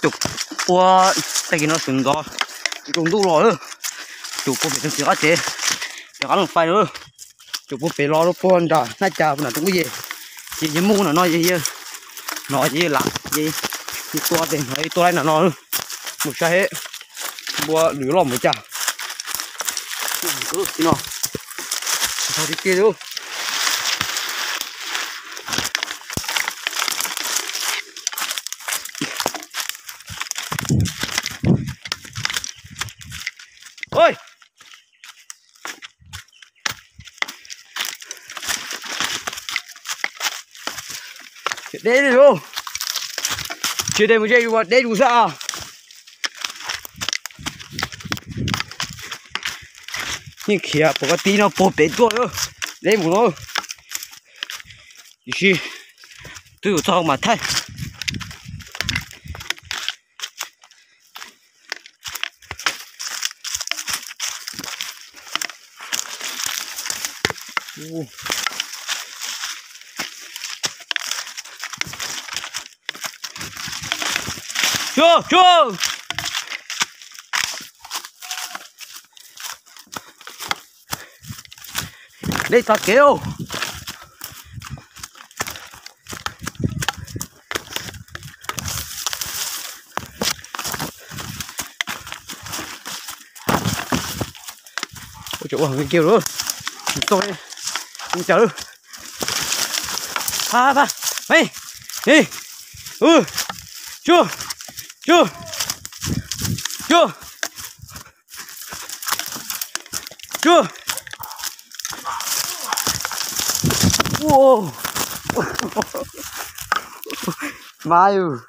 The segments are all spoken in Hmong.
Cov pua tag kis no sawv ntxov, tsaus ntuj los lawm. Cov pua pem tsev qab tsev, tsev qab looj fais lawm. Cov pua pem los lawm, pua nram Hnab Cas, pua nram roob Kub Yem. Ces yawg muaj no no, yawg, no ces yawg lam, yawg tua tes no, yawg tua laib nram no. Mus saib npua lwm loj mus cas. No, tag tiag tiag li. Deb li lauj. Tsis deb mus ze yus, deb yus xwb. Yeej khiav pom koj tib no puag pem tuaj, deb mus no. Tiam sis twb yuav txog mas thaij. Deb tag kev. Ua heev kiag lawm. Tsis tau li. Ua cas lawm? Pa pa, me, ni, u, cu, cu, cu, cu. Ua, mas yus,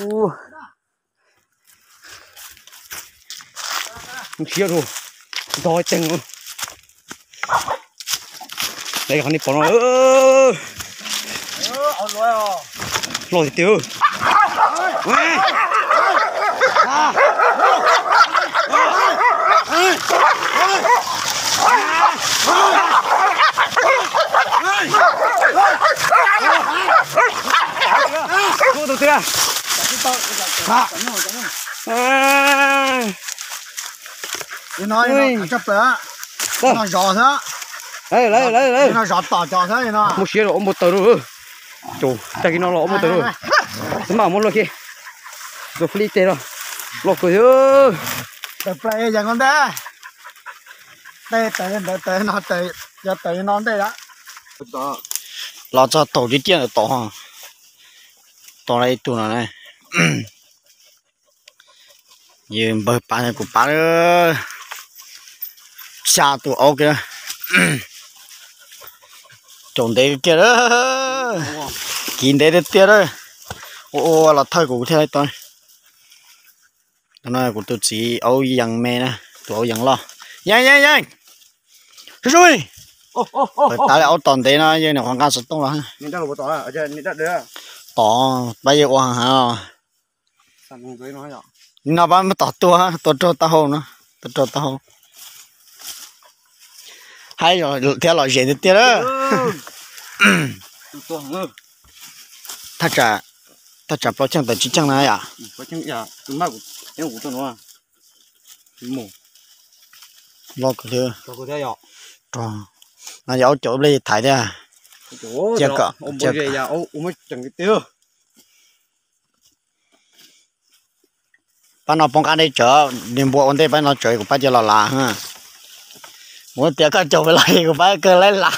ua. Siab rau, ntog teeg. Qhov nej pom no loj tiag tiag. Ua no zov xwb. Muaj siab los ob npau taws lawm. Tag kis no los ob npau taws lawm. Tsis maj muab luaj kiag. Tus fij ib teg los loj kawg. Tawm plaws yees ntej. Tej tawm ntawd tawm no, yog tawm no ntej. Los txog taum ciaj ciaj ntawd tod, tod ib tug no. Yus npawg pab kuv pab lawm. Xya tus aub kiag. Caum ntev kiag lawm. Kiv ntev tiag tiag lawm. Ua ua los thawj kuv thiaj tau. Tus no kuv tus txiv aub yees me na, tus aub yees loj. Yees yees yees. Sub sub. Pawg tav li aub tom ntev no, yog nws qhov nqaj xov tooj los. Tom pab yawg ua heev heev. Nim no pab muab tom tua, tua raug taub hau no, tua raug taub hau. Haib thiab lom zem tiag tiag lawm. Thaj tsam plaub cheej tawm tsib cheej na yom. Loj kawg thiab. No yog aub caum ib pliag thaiv thiab. Cia kom, cia kom. Pab no poob qab deb tsawv, niag npua ua ntej pab no tsawv kuv pab cia los lav. Kuv tias koj caum los kuv pab kawg laib lav.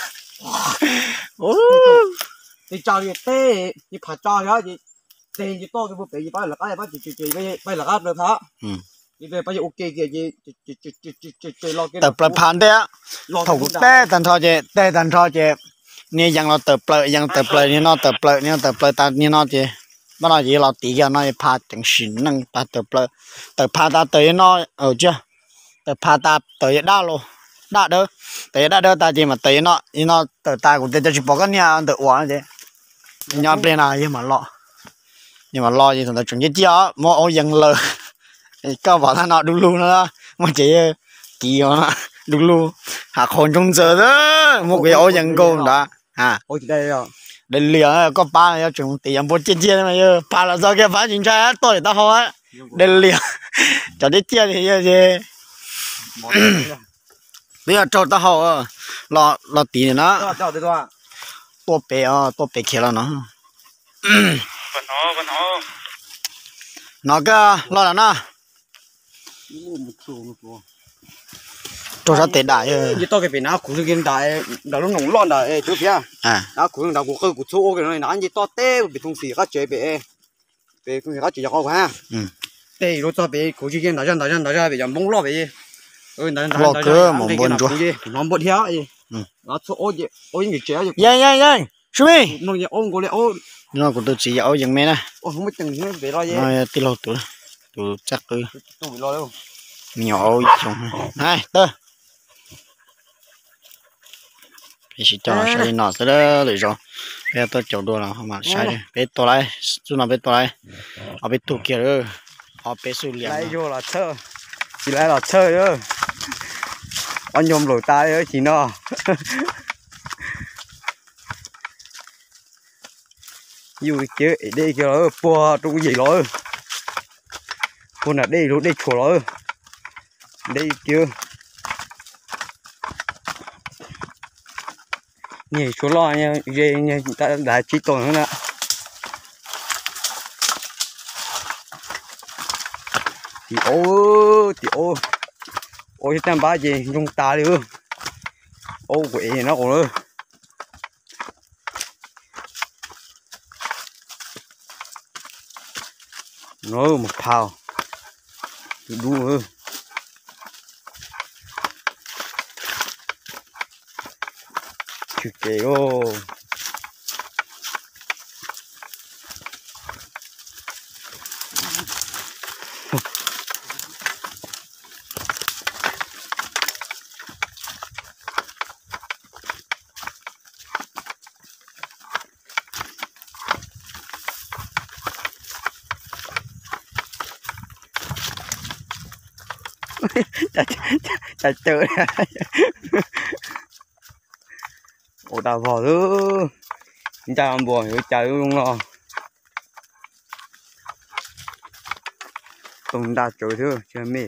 Tawm plaws pha ntej, thaum kuv teb tag nrho ces, teb tag nrho ces niag yees los tawm plaws, yees tawm plaws, niag no tawm plaws, niag no tawm plaws tas niag no ces, pab no ces los tiv kiag no pha ceev sim neej tas tawm plaws, tawm pha tas tawm no, cia, tawm pha tas tawm daj los, daj dawb, tawm daj dawb tas ces mas tawm no, no tawm tas kuv tias cov tsis pom koj niag ntawm uas no ces, nyob pliag no yawg mam los, yawg mam los ces thaum ntawd tseem ciaj ciaj muab aub yees lawm, koj pom tag no du lug no, muaj ces yawg kiv no. Lug lug, has qhov ntsoog ntxawm, muab kuv yog aub yees nkaus ntawd. Daim liam koj pab no yog tseem mus tim yog npua ciaj ciaj mas yog pab los txog kiag pab tsis ntshai tuaj li taub hau. Daim liam, cov ciaj ciaj li yog ces twb yog raug taub hau los tim na. Tuaj pem, tuaj pem khiav los no. No koj los lawm no. Raug sab tes dam. Nce toj kiag pem na, kuv nram lub noog loj nram tub thiab. Na kuv nram kuv qw kuv txhub ua kiag no na, nce toj teb pem thooj xim qab tsev pem, pem thooj xim qab tsev yog qhov kuv ha. Tej lub txog pem kuv tsis yeej nram zaj nram zaj nram zaj pem cov npoob loj pem. Loj kawg mas npua ntsuab. Hnov npua dhia. Yeej yeej yeej, Sumi. No kuv tus txiv yog aub yees me na. Tij laug tus, tus txaj qwb, me nyuam aub xyoo. Tawg. Peb sib coj los saib li no xwb, lwm zaus peb tuaj caum dua los mam saib. Peb tua lawm, xub no peb tua lawm, ob peb tug kiag lawm, ob peb xub liam. Tsis laiv los txhawj, ob nyuag nplaum tas li sim no. Yus kiag dej kiag los puag roob yem los, puag nram dej lub dej tshuam los, dej kiag. Niag tshuaj loj ze, dav tsib tau na. Tim aub, tim aub, aub tsis tag npab ces ntsoog tas li. Aub kuv ev no qus lawm. No mus phau, tus dub. Tshwm kev lauj. Cas caw, ua tas vog xwb, ncaj npua yuav cas zoo no. Toog nta tsawv xwb tsis me.